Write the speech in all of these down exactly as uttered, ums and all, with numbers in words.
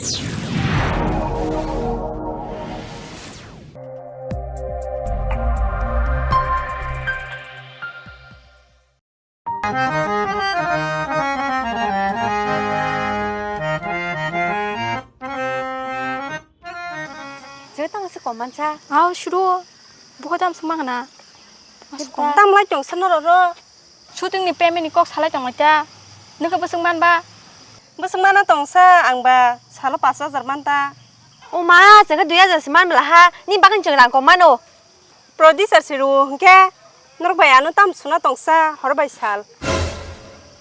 Je tang se komansa. Au shuru. Buho dam sung mangna. Tam lai tong sa norok ro. Shooting ni payment ni kok salai tong ta. Nokhe bwswk man ba? Bwswk mana tong sa ang ba salo pash hajar man ta. O ma, chwng khe dui hajar se man bla ha. Ni bagwi chwng rang kom mano. Producer se rw hwnkhe norok bai ano tam suna tong sa hor bai sal.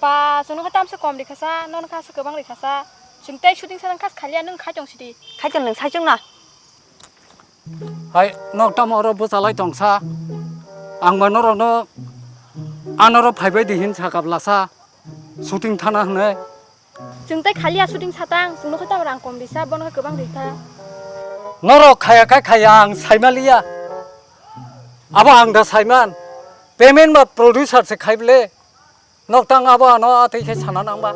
Pa, chwng nokha tam se kom rikha sa, nono kha se kwbang rikha sa. Chwng tei shooting sa nang khas khaliya nwng khai tong sidi. Khai tong nwng sai chwng na. Hai, nok tamo oro bwchalai tongsa. Ang ba norokno anoro phaibai di hin sakap lasa. Shooting thana hwnwi. Chwng tei khaliya shooting satang, chwng nokho tamo rang kom risa, bono khe kwbang rikha. Norok khaya khai khaya ang saimaliya. Abo ang da saiman. Payment ba producer se khaible. Nok tang abo ano atwi khe sana nang ba.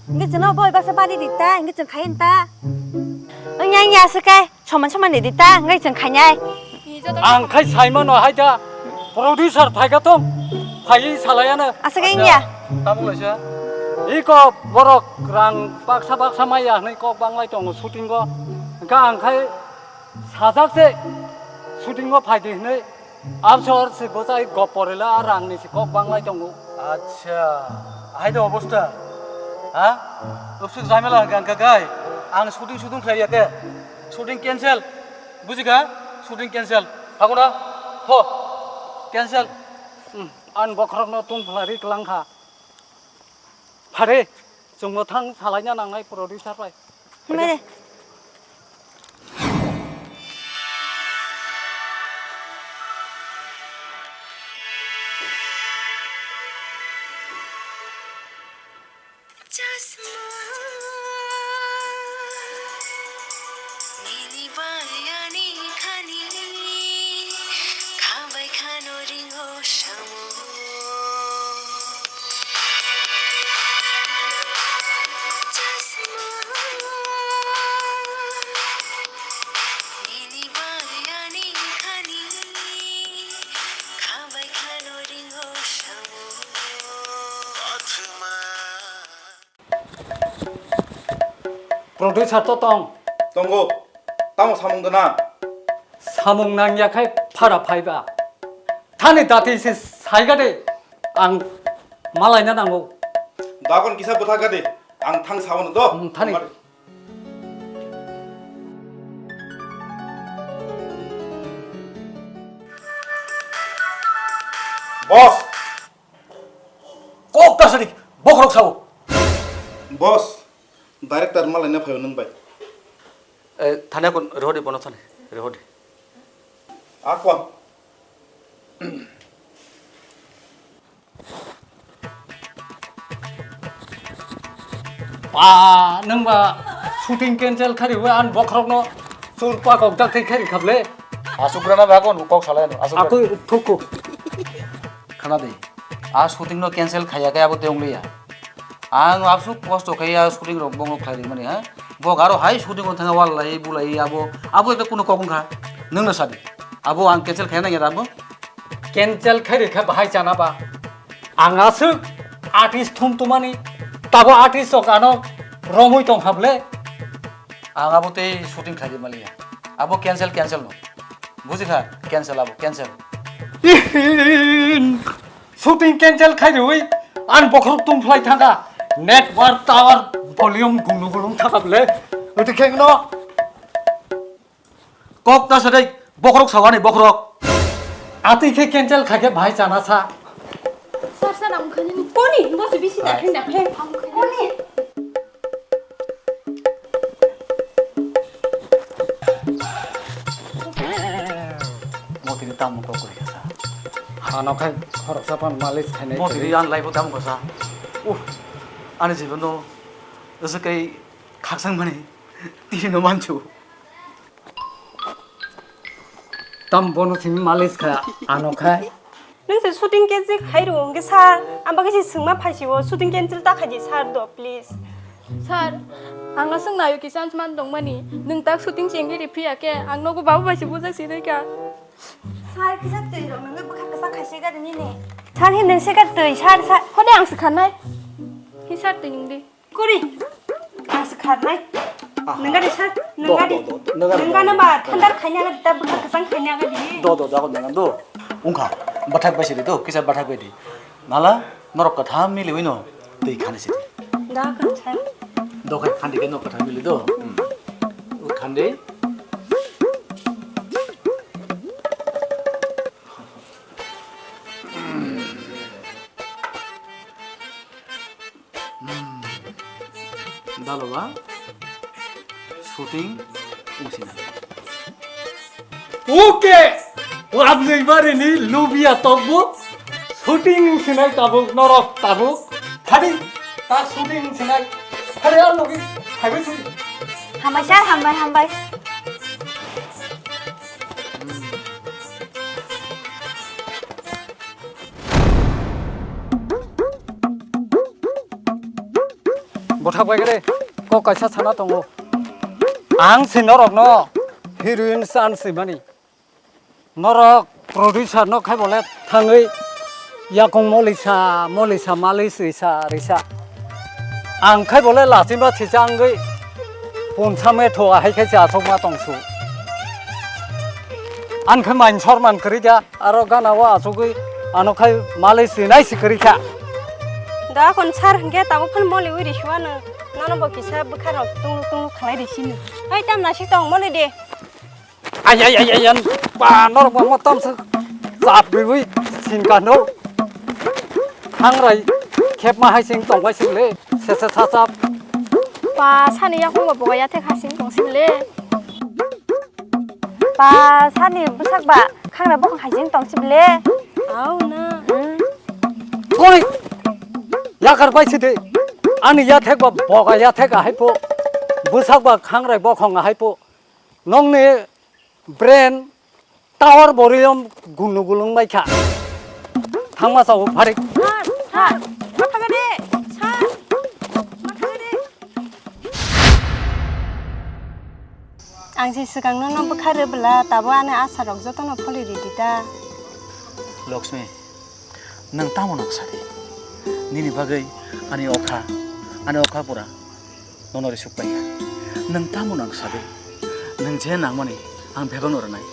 Hingke chwngno boi baksa bari rita, hingke chwng khai ta. Wngya wngya aswk kai, soman soman ni rita, wngwi chwng khainai. Ang khai saimano hai da, producer phaika tong, phaiwi salayano. Aswk kai wngya. Tamo laisa. Iko borok rang baksa baksa maya hwnwi kok banglai tongo shooting o. Hingke ang khai sajak se shooting o phaidi hwnwi. Absor se bwchai gop porila a rang ni se kok banglai tongo. Acha, hai do obosta. Ha? Upsuk jamela hangka hangka gai. Ang shooting shooting khlai ya ke. Shooting cancel. Buji kha? Shooting cancel. Hago na? Ho. Cancel. Hmm, an bokhorok no tung phlari klang kha. Phare, chwngno thang salaina nangnai producer bai. Mere. Nini bayani khani khabai khano ringo samo. Nini bayani khani khabai khano ringo samo. Producer to tong. Tongo. Tamo samung dana? Samung nangya khai phara phaiba. Thani dati se saiga de. Ang malaina nango. Dagon kisa bwtha gade. Ang thang sabono do. Hmm, thani. Boss. Kok ta sadi. Bokhorok sao. Boss. Director malaina phaio nwng bai. Eh, thane kon rehodi bono thane, rehodi. Akwa. Ba, nwng ba shooting cancel khari we an bokhorok no sur pa kok dak thai khari khable. Asuk rana ba kon kok salai no, asuk. Aku thuku. Khana de. A shooting no cancel khaya kaya abo te ongliya. Ang absuk kosto khai ya shooting rok bongno khlai rimani ha. Bo garo hai shooting o thanga wal lai bulai abo, abo ekta kuno kok wngkha. Nwng no sadi. Abo ang cancel khai nang ya abo. Cancel khai rikha bahai chana ba. Ang aswk artist thum tumani. Tabo artist rok ano romwi tong hable. Ang abo tei shooting khlai rimaliya. Abo cancel cancel no. Bujikha cancel abo cancel. Shooting cancel khai rwi, an bokhorok tum phlai thangkha. Network tower volume gunu gunu thangkha bwle. Oti khengno. Kok ta sadai, bokhorok sawani bokhorok. Atwi khe cancel khai khe bhai chana sa. Sir, sir, ang khani ni koni, bo se bisi da khe na khe. Koni. Motini tamo kok kori kasa. Hano khai khoroksa pan malis khainai. Motini an laibo tamo kasa. Uh, ani jibono ese kai khaksang mani tini no manchu. Tam bono simi malis kha ano khai. Nung se shooting cancel khai ro hwnkhe sir, ang bagwi se swngma phaisio shooting cancel ta khaidi sir do please. Sir, ang aswk nayo kisa chance man tongmani. Nwng tak shooting se wngwi riphiya khe, ang nogo babu bai se bujak si rwikha. Sir, kisa twi rok nangwi bwkha kwchang khaisi gari nini. Sir, hi nwng se gari twi, sir, sir. Hode ang se kharnai. Hi sir twi nwng di. Kuri. Ang se kharnai. Aha. Nwng gari sir, nwng Do, gari. do, do, nwng gari Nwng do. gana ba thandar khaina gari, ta bwkha kwchang khaina gari. Do, do, do, nwng do. Wngkha, bathak bai sidi do, kisa bathak bai di. Nala, norok kwtham miliwi no twi khani sidi. Da, kan sir. Do khai khandi ke no kwtham mili do. Hmm. O khandi. Hmm. Daloba shooting wngsinai. Okay! Lamjaibarini lubia tokbo shooting wngsinai tabuk, norok tabuk. Thadi, ta shooting wngsinai. Thadi, ang logi, haibai sui. Hambai sir, hambai, hambai. Bothak bai khe kok kaisa sana tongo. Ang se norokno heroin chance mani. Norok producer no khai bole thangwi yakung molisa, molisa, mali sisa, risa. Ang khai bole lachima thisa wngwi punsa metho ahai khai se asokma tongsu. Ang khai main sorman kwrwi ja. Aro gana o achugwi ano khai malai sinai si kwrwi kha. Da kon sir hwnkhe tabuk phano moli wi risuano. Nono bo kisa bwkha rok tunglu tunglu khlai risini. Hai tam nasik tong moli de. Ai, ai, ai, ai, an ba norok ba mo tam se chap gwi wi sin ka no. Hangrai khep ma hai sing tong bai sing le se se sa chap. Ba sani yakung bo boga ya thek ha sing tong sing le. Ba sani bwsak ba khangra bokong hai sing tong sibile. Au na. Hmm. Koi yakar bai sidi. Ani ya thek ba boga ya thek ahai po. Bwsak ba khangrai bokong ahai po. Nongni brain tower borium gunu gulung bai kha. Thangma sao pharik. Sir, sir, ma khaga de, sir, ma khaga de. Ang se swkang no, no bwkha rw bwla, tabo ani asa rok joto no pholi ridi ta. Lakshmi, nwng tamo nang sadi? Nini bagwi ani okha, ani okha pura nono risuk paikha. Nwng tamo nang sadi? Nwng je nangmani ang bebak no rwnai,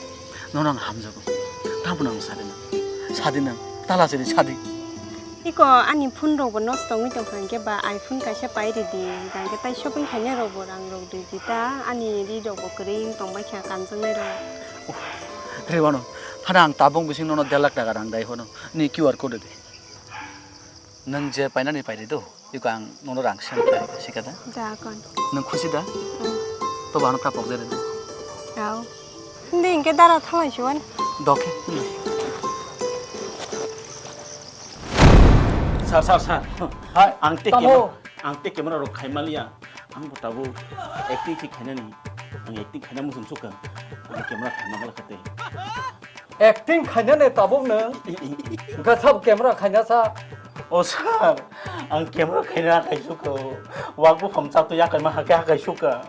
nono ang hamjago. Tamo nang sadi nwng? Sadi nwng, tala chiri sadi. Iko ani phone rok bo nosto wngwi tongkha, hwnkhe ba iPhone kaisa pai ridi, hwnkhe tai shopping khainai rok bo rang rok ridi ta, ani ri rok bo kwrwi wng tong baikha kanjaknai rok. Uff, rewano, hana ang tabung bising nono der lakh taka rang dai hono, ni Q R code de. Nwng je painani pairi do, iko ang nono rang seng khlai rikha, sika da? Da, kon. Nwng khusi da? Mm. Tobo ano kapok jere do. Rao. Hindi hingke dara thalai si wani. Dokhe. Sir, sir, sir. Hai, ang te tamo? Camera, ang te camera rok khai maliya. Ang bo tabuk acting si khainani. Ang acting khaina muchung sukha. Ang camera khai mangala khate. Acting khainani tabuk nwng? Gachap camera khaina sa. O sir, ang camera khaina akai sukha. Wak buphang chatwi akai ma hake akai sukha.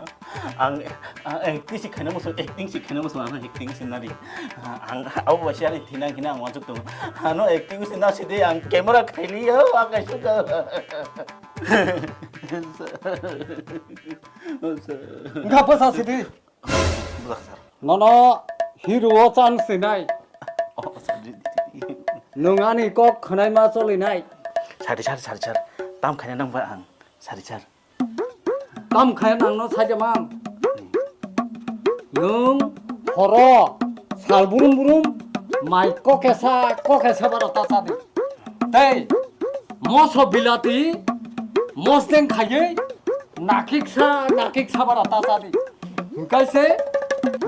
Ang, ang acting si khaina muchung, acting si khaina muchung, ang acting si nari. Ang abo bai si ari thinang hina ang wansuk tongo. Ano acting si na sidi ang camera khailiya akai sukha. Wngkha bwsa sidi. Bwsa sir. Nono hero o chance sinai. Oh, sir, di, di, di. Nwng ani kok khwnaima cholinai. Sari, sir, sir, sir. Tam khaina nang ba ang. Sari, sir. Tam khaina nang no saja mang. Nwng horo sal burum burum mai kokesa kokesa bara ta sadi. Tei moso bilati mosdeng khaiwi nakiksa nakiksa bara ta sadi. Hingkai se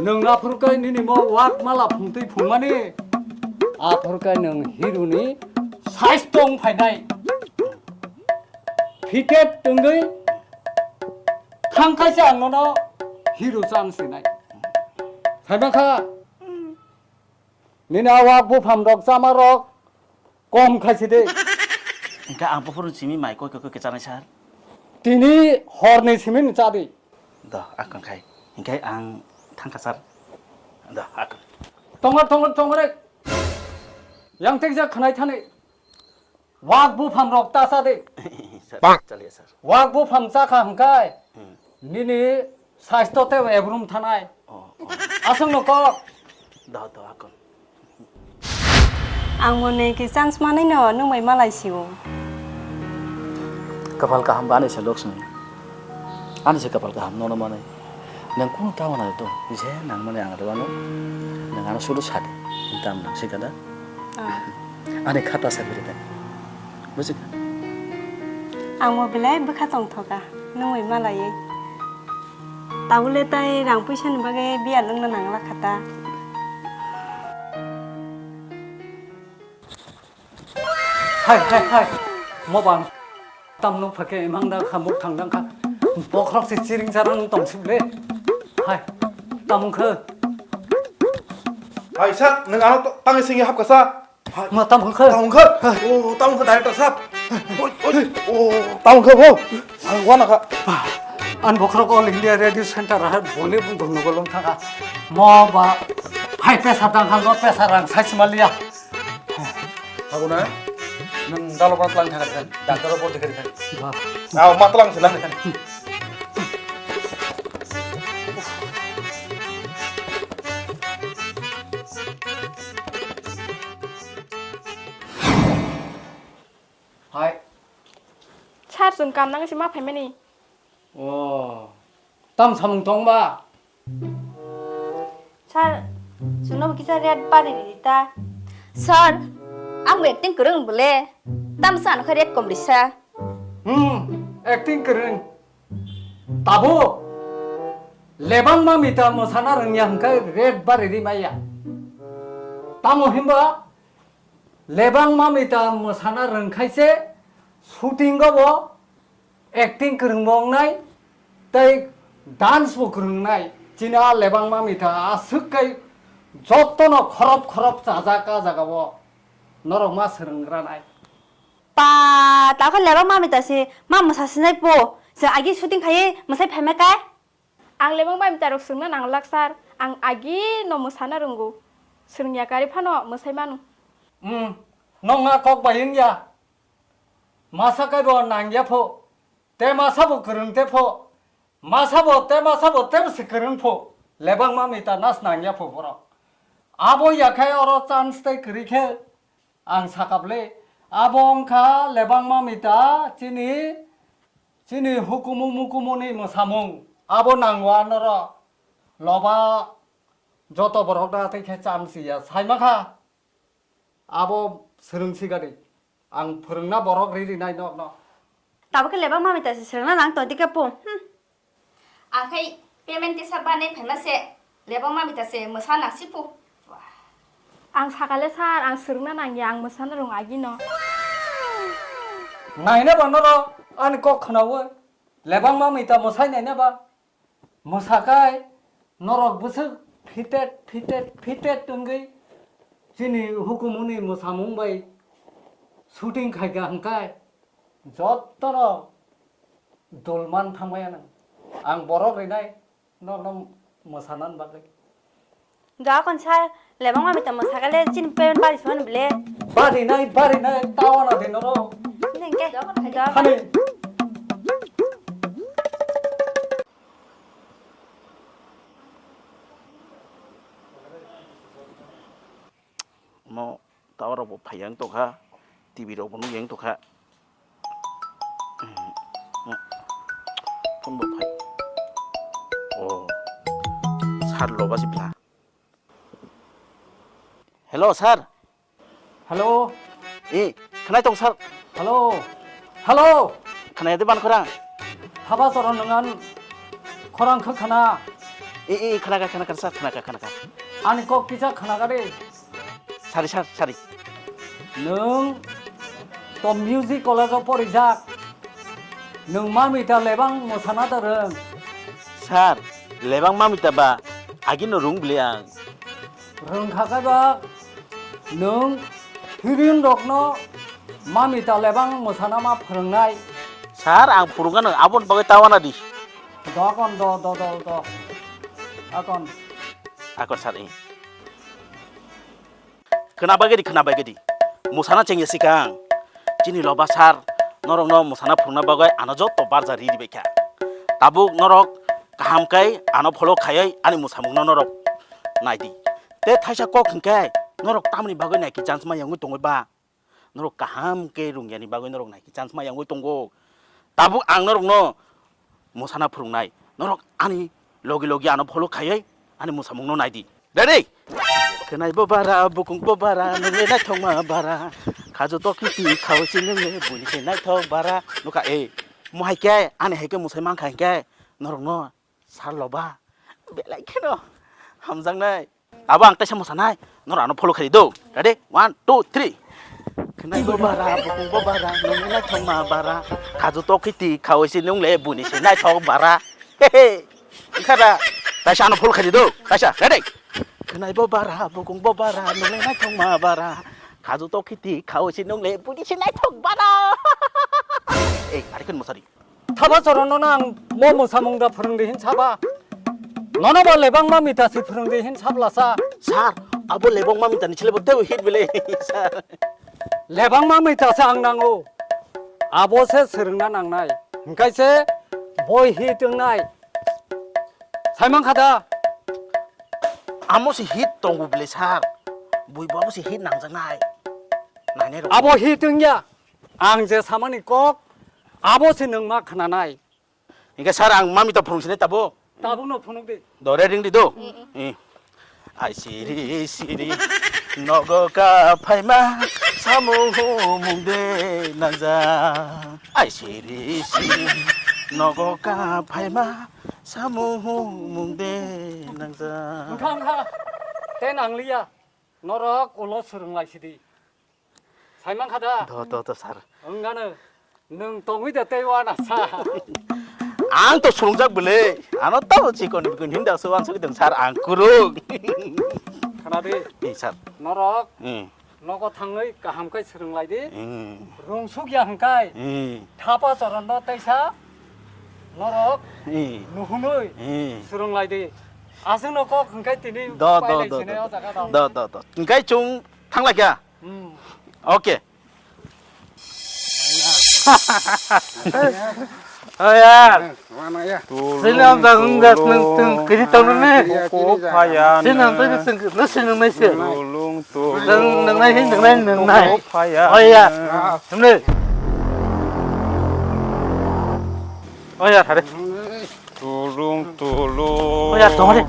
nwng aphuru kai nini mo wak mala phungtwi phungmani aphuru kai nwng hero ni size tong phainai. Ticket tongwi thang kaisa ang nono hero chance sinai. Saimang kha? Nini awa bupham rok chama rok kom khaisi de. Engkha ang buphuru simi mai koi koi kechanai sir. Tini horni simi ni chadi. Do, akon khai. Hinkhe ang thangkha sir. Do, akon. Tongor, tongor, tongor. Yang tekja khnai thani. Wak buphang rok ta chadi. Sir, chaliya sir. Wak buphang chakha hwnkhe. Hmm. Nini saisto tei ebrum thanai. Oh, oh. Aswk no kok. Do, do, akon. Ang mone ki chance manai no nwng bai malai sio. Kapal kaham ba ani se lok sini. Ani se kapal kaham nono manai. Nwng kunu tawana to, je nang mane ang rwano. Nwng ano suru sadi. Tam nang se kada. Ah. Ani khata sa biri da. Bujikha? Ang mo belai bwkha tongthoka, nwng bai malaiwi. Tabule tai rang puisa ni bagwi beer lwngna nangla kha ta. Hai, hai, hai. Mo bang. Tam nuk phake imang da kha, muk thang dang kha. Bokhorok se chiring charang tong sibole. Hai. Tam khe. Hai, sir, nwng ano to-, tangwi singwi hapkha sa? Ma tam hwnkhe? Tam hwnkhe? Oh, tam hwnkhe director sahab. Oi, oi, oh, tam hwnkhe bo. Ang wana kha. Ani bokhorok All India Radio Center ha boni bung gong nogolong thanga. Mo ba hai pesa dang hang no pesa rang sai sima liya. Abo na? Nwng dalo ba tlang thanga kan. Doctor bo dikhe kan. Ba. Aw, ma tlang silang kan. Hai. Sir, chwng kam nang se ma phaimani. O. Tam samung tong ba? Sir, chwngno bo kisa rate bari ridi ta. Sir, ang bo acting kwrwng bole. Tam sa ano khe rate kom risa. Hmm, acting kwrwng. Tabuk lebang mamita mwsana rwngya hwnkhe rate bari ri maya. Tamo himba lebang mamita mwsana rwngkhaise shooting o bo acting kwrwngbo wngnai tei dance bo kwrwngnai. Chini a lebang mamita aswk kai jotono khorop khorop chajak a jagao norok ma swrwngranai. Pa, takho lebang mamita se ma mwsa sinai po. Se agi shooting khaiwi mwsai phaima kai. Ang lebang mamita rok swrwngna nanglak sir. Ang agi no mwsana rwngo. Swrwngya kari phano mwsai mano. Hmm, nokna kok bai wngya. Masa kai bo nangya pho. Te masa bo kwrwng te pho. Masa bo te masa bo te se kwrwng pho. Lebang mamita nas nangya pho borok. Abo yakhai oro chance tei kwrwi khe. Ang sakap le, abo wngkha lebang mamita chini, chini hukumu mukumu ni mwsamung. Abo nangwa noro loba joto borok da tei khe chance ya saima kha. Abo swrwng sigadi. Ang phwrwngna borok ri rinai nokno. Tabuk khe lebang mamita se swrwngna nang tong dikhe po. Hmm. Ang khai payment tisa banai phaima se lebang mamita se mwsa nang si pu. Ang sakale sir, ang swrwngna nangya, ang mwsana rwng agino. Naina ba noro ani kok khnawi. Lebang mamita mwsai naina ba. Mwsakai norok bwswk fitet, fitet, fitet wngwi chini hukumuni mwsamung bai shooting khaika hwnkhe jottono dol man thangmaya nang. Ang borok rinai norno mwsanan bagwi. Doa kon sir, lebang mamita mwsakale chini payment bari soni bile. Bari nai, bari nai, tawana de noro. Nengke. Hani. Mo tower rok bo phaiya wng tongkha, T V rok bo nukya wng tongkha. Phone bo phai. Oh. Sir loba si bla. Hello, sir. Hello. Eh, khnai tong, sir. Hello. Hello. Khnai de ban khorang. Thaba choro nwngan khorang khe khna. Eh, eh, khna kha, khna kha, sir, khna kha, khna kha. Ani kok kisa khna kha de. Sari, sir, sari. Nwng to music college o porijak. Nwng mamita lebang mwsana da rwng. Sir, lebang mamita ba agino rwng bwle ang. Rwng kha khe ba nwng heroine rokno mamita lebang mwsana ma phwrwngnai. Sir, ang phurungano aboni bagwi ta wana di. Do kon, do, do, do, do. Akon. Akon sir, eh. Khwna bagwi di, khwna bagwi di. Musana chengya sikang. Chini loba sir, norokno musana phurungna bagwi ano joto barja ri ribaikha. Tabuk norok kaham khe ano follow khaiwi ani musamungno norok naidi. Tei thaisa kok hwnkhe norok tamni bagwi naikhe chance ma yangwi tongwi ba? Norok kaham khe rungyani bagwi norok naikhe chance ma yangwi tongo. Tabuk ang norokno musana phurungnai. Norok ani logi logi ano follow khaiwi ani musamungno naidi. Ready? Khwnai bo bara, bukung bo bara, nungni naithokma bara. Khaju tokiti khawisi nungni buini se naithok bara. Nukha, eh, mo hai khe, ani hai khe musai mankha hinkhe norokno sir loba belai kheno hamjaknai. Abo ang teisa mosanai, norok ano follow khaidi do. Ready? One, two, three. Khwnai bo bara, bukung bo bara, nungni naithokma bara. Khaju tokiti khawisi nungle buini se naithok bara. Hehe. Wngkha da? Teisa ano follow khaidi do. Teisa, ready? Khwnai bo bara, bukung bo bara, nungni naithokma bara. Khaju tokiti khawisi nungle buini se naithok bara. Ei, ari kheno mosari. Thaba chorono no ang mo musamung da phwrwngdi hin saba. Nono ba lebang ma mita si phwrwngdi hin sablasa. Sir, abo lebang ma mita ni chile bo tebo hit bile, sir. Lebang ma mita se ang nango. Abo se swrwngna nangnai. Hingkai se boi hit wngnai. Saimang kha da? Amo se hit tongo bile, sir. Bui bo abo se hit nangjaknai. Nainai rok. Abo hit wngya. Ang je samani kok, abo se nwng ma khnanai. Hingke sir, ang mami ta phunuk sinai tabo. Tabuk no phunuk di. Dore ring di do. Mm, mm. Eh. Ai siri siri nogo ka phaima samung mung de nangja. Ai siri siri nogo ka phaima samung mung de nangja. Wngkha, wngkha. Te nangliya. Norok ulo swrwng lai sidi. Saimang kha da? Do, do, do, sir. Wngano. Nwng tongwi da tei wana sa. Ang to swrwngjak bwle. Ano tamo chikon bikon hinda so wansugwi tong, sir, ang kuruk. Khna di. Ni, sir. Norok. Hmm. Nogo thangwi kaham kai swrwng lai di. Hmm. Rungsuk ya hwnkhe. Hmm. Thapa choron no teisa. Norok. Hmm. Nuhunwi. Hmm. Swrwng lai di. Aswk no kok hwnkhe tini. Do, do, do, do. Do, do, do. Hwnkhe chwng thang lai kha. Hmm. Okay. Oh, yar. Mana ya? Sini ang tak nung gas nung tung kiri tong nung ni. Ko phayan. Sini ang tak nung tung nung sini nung nai sini. Tulung tulung. Nung nung nai sini nung nai nung nai. Ko phayan. Oh, yar. Sini. Oh, yar, hari. Tulung tulung. Oh, yar, tong hari.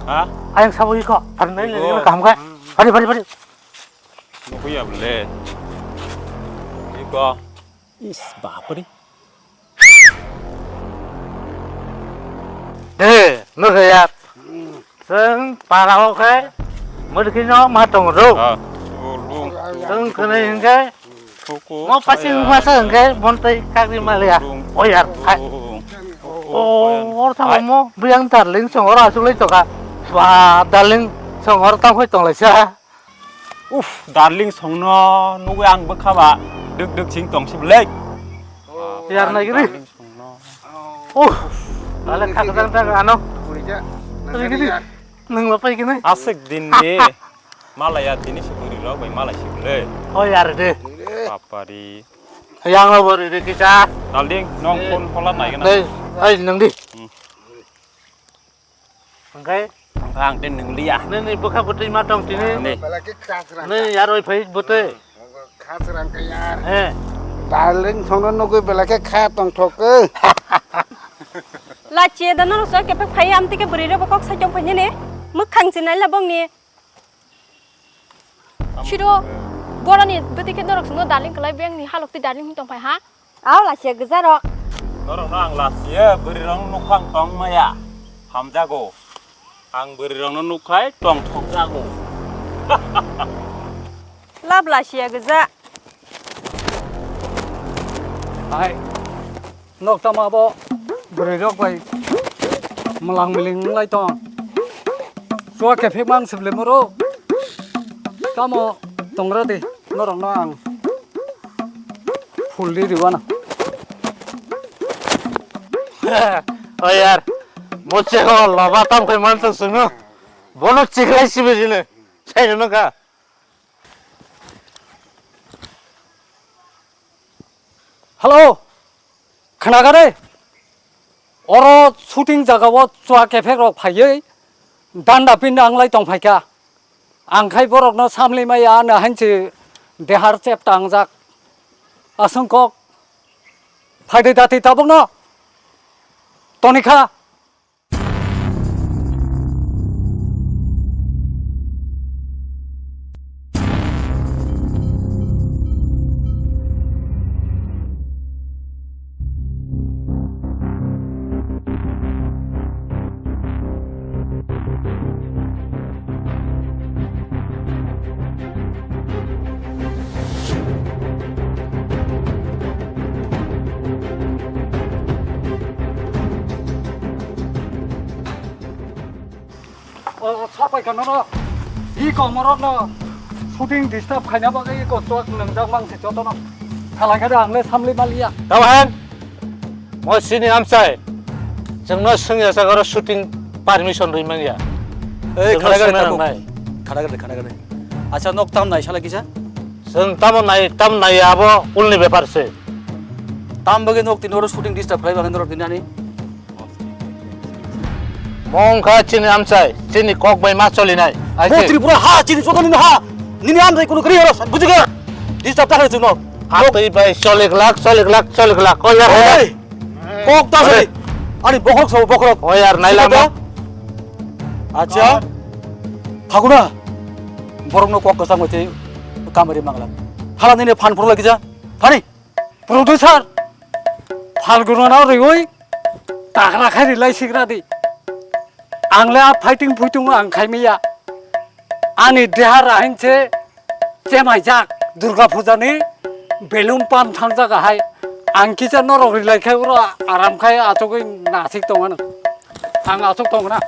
Ha? Ayang sabo iko. Hari nai nai kaham ka. Hari, hari, hari. Nukhuya bole. Iko. Is, bapre. De, nukhuya. Seng para oke. Mudkino matong ro. Ah. Seng kene hingke. Mo pasi masa hingke, montai kagri malia. Oyar. Oh, or tamo mo, biang darling song or asulai toka. Ba, darling song or tamo tong lai sa. Uff, darling songno nugwi ang bwkha ba dwk dwk sing tong si bwlai. Yar nai giri. Darling songno. Uff, dale khakjang ta ano. Twi giri. Nung ba pai gini. Aswk din de. Malaya tini se bwrwi rok bai malai si bwlai. O yar de. Bapari. Yang lo bwrwi de kisa. Darling, nong phone hola nai gana. Dei, ai nung di. Hmm. Hingke? Ang den nung liya. Nini bwkha bwtwi ma tong tini. Ni. Belai khe khasrang. Nini yaroi phai bwtwi. Khasrang khe yar. Eh. Darling songno nugwi belai khe kha tongthok khe. Lachi da norok so kepek phai amtwi khe bwrwi rok kok sai tong phai nini. Mwkhang chinai la bongni. Siro, boroni bwtwi khe norok chwngno darling kwlai, bengni halok twi darling hwn tong phai ha? Aw, lachiya gwja rok. Norokno ang lachiya, bwrwi rokno nukha ang tong maya. Hamjago. Ang bwrwi rokno nukhai tong thokjago. Lab lachiya gwja. Hai. Nok tamo abo bwrwi rok bai mwlang miling wng lai tong. Chua kephek mang sibli moro. Tamo tongra di norok no ang phul di riwana. O yar, mo chego loba tam khai man sa sunu. Bono chiklai sibe jine. Sai no ka. Hello. Khnaga de. Oro shooting jaga o chua kephek rok phaiwi danda pinda anglai tong phaikha. Ang khai borokno samli maya ano hanchi dehar chep tangjak. Aswng kok. Phaidi dati tabukno. Tonikha. O, sapai ka nono. I kok morok no shooting disturb khaina bagwi i kok chwk nwngjak mang se joto no. Salai khe ang le samli maliya. Tamo hen? Mo sini amchai. Chwngno swngya sagaro shooting permission rwi manya. Ei, chwngno khana gari swngna tabuk. Nangnai. Khana gari, khana gari. Acha, nok tam nai sala kisa? Chwng tamo nai, tam nai abo ulni bepar se. Tam bagwi nok tini oro shooting disturb khlai bagwi norok tini ani. Mo wngkha chini amchai, chini kok bai ma cholinai. Ai Bo se. Tripura ha, chini joto nini ha. Nini amchai kunu kwrwi oro, bujigo? Disturb ta khlai chwngno. Ha twi bai cholik lak, cholik lak, cholik lak. Ko yar. Oi! Kok ta Oi. Sari. Ani bokhorok sabo bokhorok. Oi yar, nai lama. Acha. Thaguna. Borokno kok kwchang bai tei kamari mangla. Hala nini phan phuru lagi ja. Thani. Producer, Phalguna no rwi tagra khai rilai sigra di. Ang le a fighting phuitung ang khai maya. Ani deha rahin se chemai jak Durga Puja ni belum pan thang jaga hai. Ang kisa norok rilai khai uro aram khai achugwi nasik tong ano. Ang achuk tong na.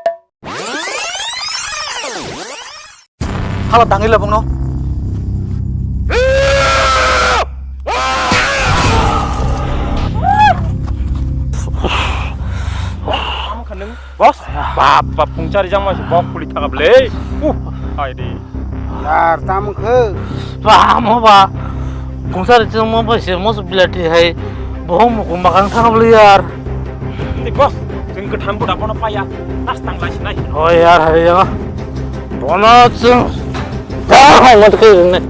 Hala tangwi labongno. Boss? Bap, bap, pungchari jangma se bok puli thaka ble. Uh, hai de. Yar, tamo khe? Ba, amo ba. Pungchari jangma ba se mo bilati hai. Bohong mukung bakang thaka ble yar. Ni boss, jeng ketham buda bono paya. Nas tang lai sinai. Oh yar, hai ya. Bono chwng. Dah, hai mo khe ne.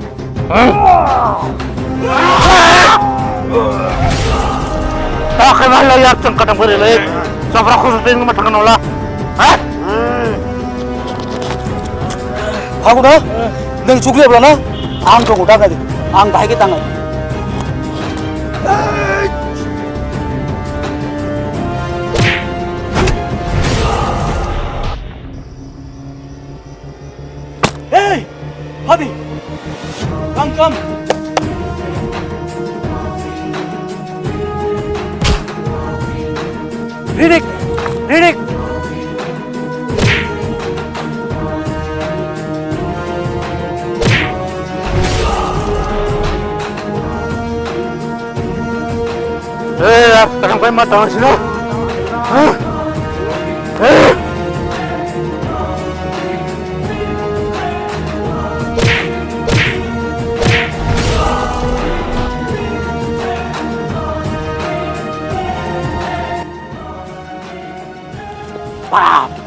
Ta khai ma lo yar chwng katam kare le. Chopra khus pin ma thang no la. Ha? Hagu da? Nang chukle bla na? Ang to udah kadi. Ang dai ke tangai. Hey! Hadi! Come, come! Ridik! Ridik! Eh, ah, kadang kai mata sino. Ah. Eh.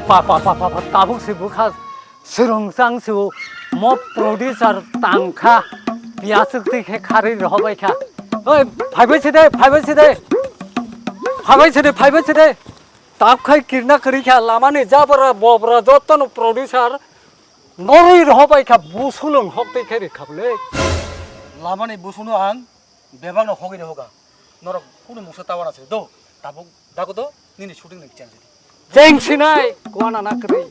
Pa, pa, pa, tabuk se bukha. Swrwngchang se o, mo producer tangkha, piyaswk twi khe kharwi rohorbai kha. Oi, phaibai se de, phaibai se de. Phaibai se de, phaibai se de. Tab khai kirna kwrwi kha, lamani jabra bobra jotono producer norwi rohorbai kha, busulung hok twi khe rikha bwle. Lamani busuno ang Bebak no hogwi rw hoga. Norok kunu mungsa tawana se do. Tabuk dago do nini shooting ni cheng sidi. Cheng sinai kuana na kwrwi.